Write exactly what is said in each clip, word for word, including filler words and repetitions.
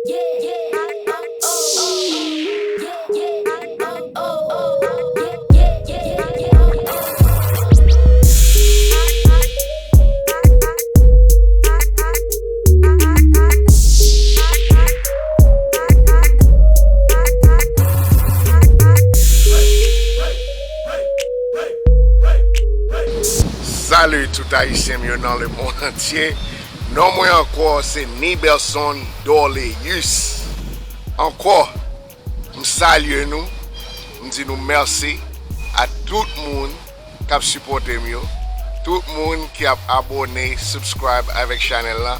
Salut tout Ayisyen m yo nan lemonn antye. Non mwen ankò se Nibelson Dorleus. Ankò, m salye nou, m di nou mèsi a tout moun k ap sipòte m yo, tout moun ki ap abòne, subscribe avèk chanèl la.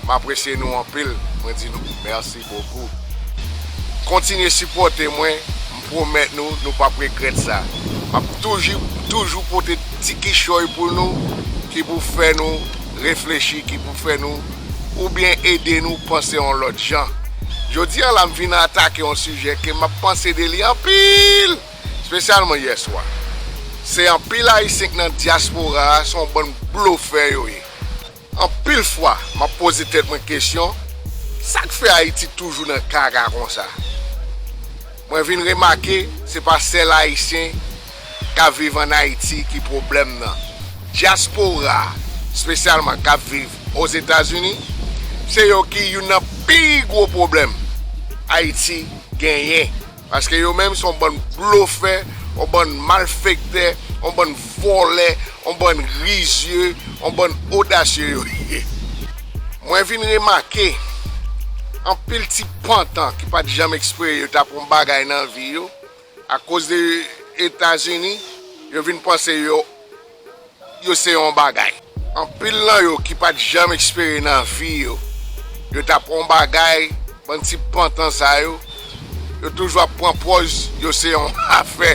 M apresye nou anpil. Mwen di nou mèsi bokou. Kontinye sipòte mwen. M pwomèt nou, nou p ap regrèt sa. M ap toujou, toujou pote ti kichòy pou nou, ki pou fè nou reflechi, ki pou fè nou, oubyen ede nou panse yon lòt jan. Jodi a la, m vin atake yon sijè ke m ap panse de li anpil, espesyalman yèswa. Se anpil Ayisyen k nan dyaspora a, se yon bann blofè yo ye. Anpil fwa, m ap poze tèt mwen kesyon, sa k fè Ayiti toujou nan kaka konsa? Mwen vin remake, se pa sèl Ayisyen k ap viv ann Ayiti ki pwoblèm nan. Dyaspora, espesyalman k ap viv Ozetazini, se yo ki youn nan pi gwo pwoblèm Ayiti genyen. Paske yo menm se yon bann blofè, yon bann malfektè, yon bann vòlè, yon bann rizye, yon bann odasye yo ye. Mwen vin remake, anpil ti pantan ki pa t janm espere yo t ap yon bagay nan vi yo, akoz de Etazini, yo vin panse yo yo se yon bagay. Anpil nan yo ki pa t janm espere nan vi yo, yo t ap yon bagay, bann ti pantan sa yo, yo toujou ap pran pòz yo se yon afè.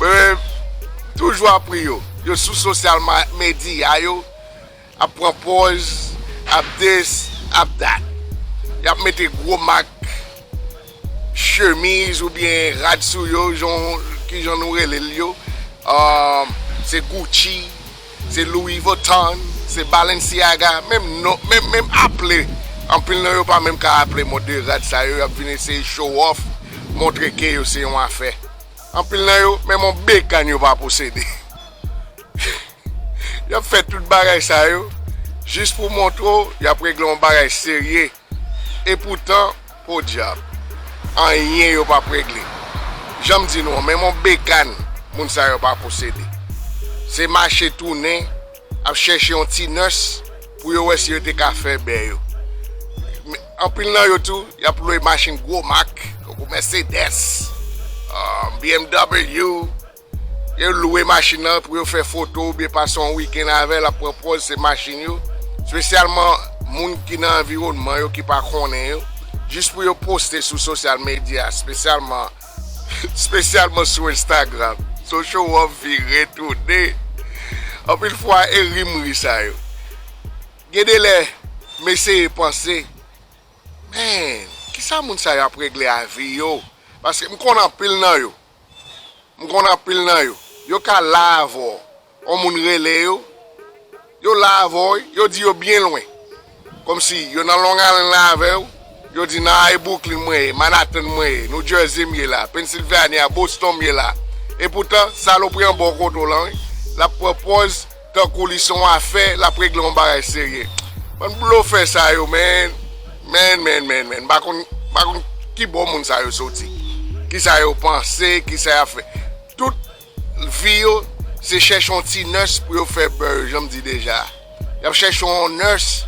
Mwen menm, toujou ap ri yo. Yo sou sosyal ma-, medya yo, ap pran pòz, ap this, ap that. Y ap mete gwo mak chemiz oubyen rad sou yo, jan, kijan nou rele l yo. Um, se Gucci, se Louis Vuitton, se Balenciaga, menm non, menm, menm aple. Anpil nan yo pa menm ka aple mòd de rad sa yo, y ap vin eseye show off, montre ke yo se yon afè. Anpil nan yo, menm yon bekàn yo pa posede. Y ap fè tout bagay sa yo, jis pou montre w, y ap regle yon bagay serye. Epoutan, podyab, anyen yo p ap regle. Jan m di nou an, menm yon bekàn, moun sa yo pa posede. Se mache tounen, ap chèche yon ti nurse pou yo wè si yo te ka fè bè yo. Men, anpil nan yo tou, y ap lwe machin gwo mak, tankou Mercedes, ah, B M W, yo lwe machin nan pou yo fè foto oubyen pase yon wikenn avè l, ap pran pòz se machin yo. Espesyalman moun ki nan anviwònman yo, ki pa konnen yo. Jis pou yo poste sou sosyal medya, espesyalman, espesyalman sou Instagram. Se yon show off vire tounen. Anpil fwa, e ri m ri sa yo. Gen de lè, m eseye panse, men, kisa moun sa yo ap regle a vi yo? Paske m konn anpil nan yo. M konn anpil nan yo. Yo ka la avè w. Yon moun rele yo. Yo la avè w, yo di yo byen lwen. Kòmsi yo nan Long Island la avè w. Yo di nan High Brooklyn mwen ye, Manhattan mwen ye, New Jersey m ye la, Pennsylvania, Boston m ye la. Epoutan, salopri an bò kote w lan, wi. L ap pran pòz tankou li se yon afè, l ap regle yon bagay serye. Bann blofè sa yo, man. Man, man, man, man. M pa konn, m pa konn ki bò moun sa yo soti. Kisa yo panse, kisa y ap fè. Tout vi yo, se chèche yon ti nurse pou yo fè bè yo, jan m di deja. Y ap chèche yon nurse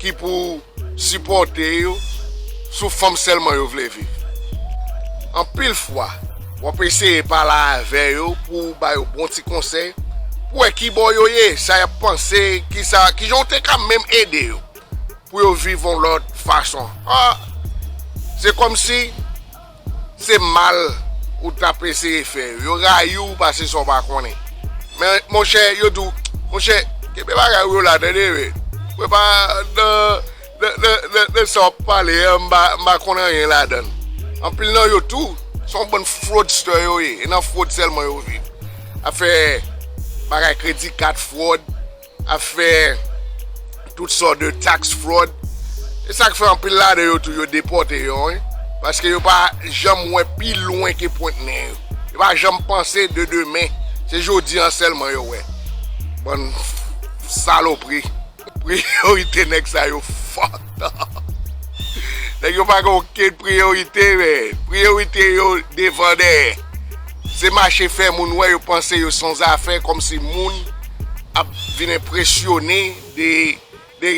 ki pou sipòte yo, sou fanm sèlman yo vle viv. Anpil fwa, w ap eseye pale avè yo pou w ba yo bon ti konsèy, pou w wè ki bò yo ye, sa y ap panse, kisa, kijan w te ka menm ede yo pou yo viv yon lòt fason. Ah, se kòmsi se mal ou t ap eseye fè yo. Yo rayi w pase sa w pa konnen. Men, monchè, yo di w, monchè, kenbe bagay ou yo la, tande, men. Mwen pa nan, nan, nan, nan, nan sa w ap pale an, m pa, m pa konn anyen ladan l. Anpil nan yo tou, se yon bann fraudster yo ye. E nan frod sèlman yo viv. Afè bagay kredi kat frod, ap fè tout sòt de tax fraud. E sa k fè anpil ladan yo tou yo depòte yo, wi. Paske yo pa janm wè pi lwen ke pwent nen yo. Yo pa janm panse de demen. Se jodi an sèlman yo wè. Bann salopri. Priyorite nèg sa yo fucked up. Nèg yo pa gen okenn priyorite, men. Priyorite yo devan dèyè. Se mache fè moun wè yo panse yo se yon zafè kòmsi moun ap vin enpresyone de, de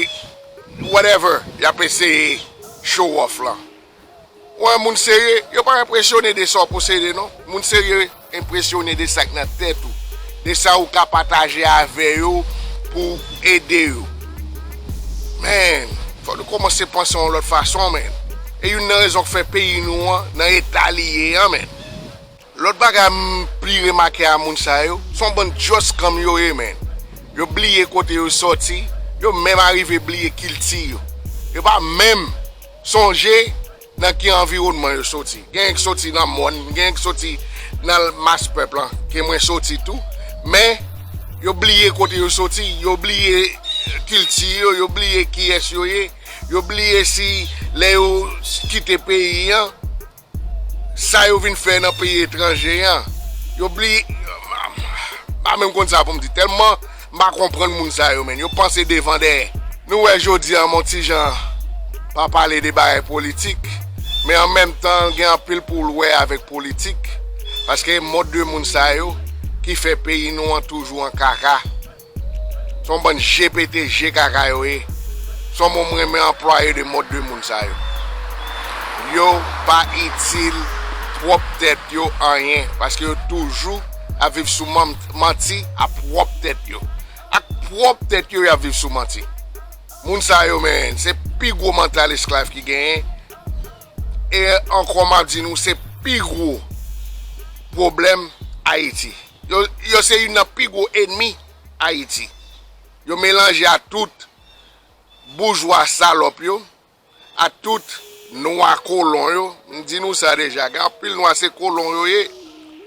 whatever y ap eseye show off lan. Ou wè moun serye, yo pa enpresyone de sa w posede non. Moun serye enpresyone de sa k nan tèt ou, de sa ou ka pataje avè yo pou ede yo. Men, fò nou kòmanse panse yon lòt fason, men. E youn nan rezon k fè peyi nou an nan eta li ye an, men. Lòt bagay m pli remake a moun sa yo, se yon bann just kanm yo ye, men. Yo bliye kote yo sòti, yo menm arive bliye kilti yo. Yo pa menm sonje nan ki anviwònman yo soti. Genyen ki soti nan mòn, genyen ki soti nan mas pèp lan, ke mwen soti tou. Men, yo bliye kote yo soti, yo bliye kilti yo, yo bliye kiyès yo ye, yo bliye si lè yo kite peyi an, sa yo vin fè nan peyi etranje an. Yo bliye, m pa menm konn sa pou m di. Tèlman m pa konprann moun sa yo, men. Yo panse devan dèyè. Nou wè jodi a m on ti jan pa pale de bagay politik, men an menm tan gen anpil pou l wè avèk politik, paske mòd de moun sa yo ki fè peyi nou an toujou an kaka. Se yon bann je pete, je kaka yo ye. Se yon mo m renmen anplwaye de mòd de moun sa yo. Yo pa itil pwòp tèt yo anyen, paske yo toujou ap viv sou man-, manti a pwòp tèt yo. Ak pwòp tèt yo, y ap viv sou manti. Moun sa yo, men, se pi gwo mantal esklav ki genyen. E ankò, m ap di nou, se pi gwo pwoblèm Ayiti. Yo, yo se youn nan pi gwo ènmi Ayiti. Yo melanje a tout boujwa salòp yo, a tout nwa kolon yo. M di nou sa deja, gen anpil nwa se kolon yo ye,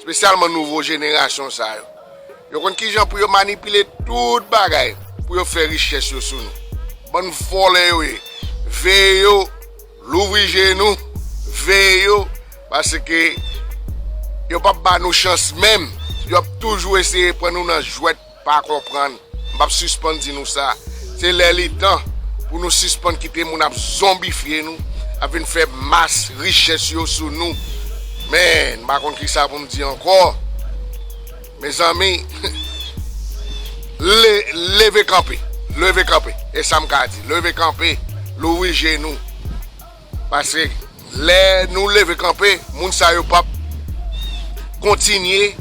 espesyalman nouvo jenerasyon sa yo. Yo konn kijan pou yo manipile tout bagay pou yo fè richès yo sou nou. Bann vòlè yo ye. Veye yo, louvri je nou, veye yo, paske yo p ap ba nou chans menm. Yo ap toujou eseye pran nou nan jwèt pa konprann. M p ap sispann di nou sa. Se lè li tan pou nou sispann kite moun ap zonbifye nou, ap vin fè mas richès yo sou nou. Men, m pa konn kisa pou m di ankò. Mezanmi, le-, leve kanpe. Leve kanpe. E sa m ka di. Leve kanpe. Louvri je nou. Paske lè nou leve kanpe, moun sa yo p ap kontinye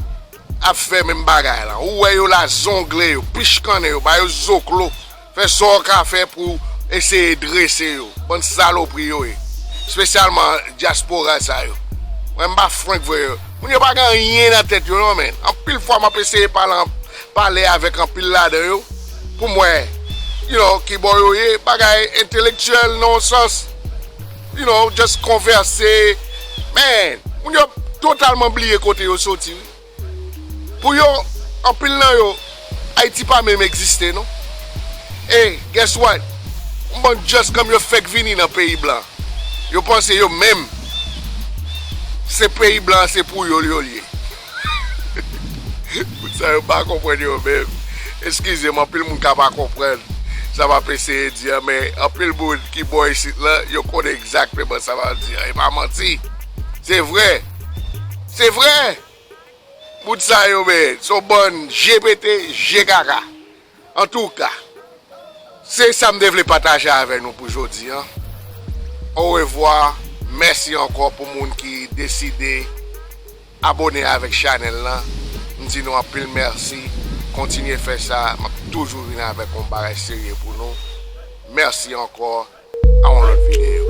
ap fè menm bagay la. Ou wè yo la zongle yo, pichkannen yo, ba yo zoklo. Fè sa w ka fè pou eseye drese yo. Bann salopri yo ye. Espesyalman dyaspora sa yo. Mwen m pa frenk vre yo. Moun yo pa gen anyen nan tèt yo non, men. Anpil fwa m ap eseye pale an-, pale avèk anpil ladan yo pou m wè, you know, ki bò yo ye, bagay entelektyèl nan yon sans, you know, just konvèse. Men, moun yo totalman bliye kote yo soti, wi. Pou yo, anpil nan yo, Ayiti pa menm egziste, non. E, guess what? Yon bann just kanm yo fèk vini nan peyi blan. Yo panse yo menm, se peyi blan, se pou yo, yo l ye. Moun sa yo pa konprann yo menm. Eskize m, anpil moun ka pa konprann sa m ap eseye di a, men anpil moun ki bò isit lan, yo konnen egzakteman sa m ap di a. E pa manti. Se vre. Se vre. Bout sa yo, men, se yon bann je pete, je kaka. Antouka, se sa m te vle pataje avè nou pou jodi a. Orevwa, mèsi ankò pou moun ki deside abone avèk chanèl lan. M di nou anpil mèsi. Kontinye fè sa. M ap toujou vin avèk yon bagay serye pou nou. Mèsi ankò. A yon lòt videyo.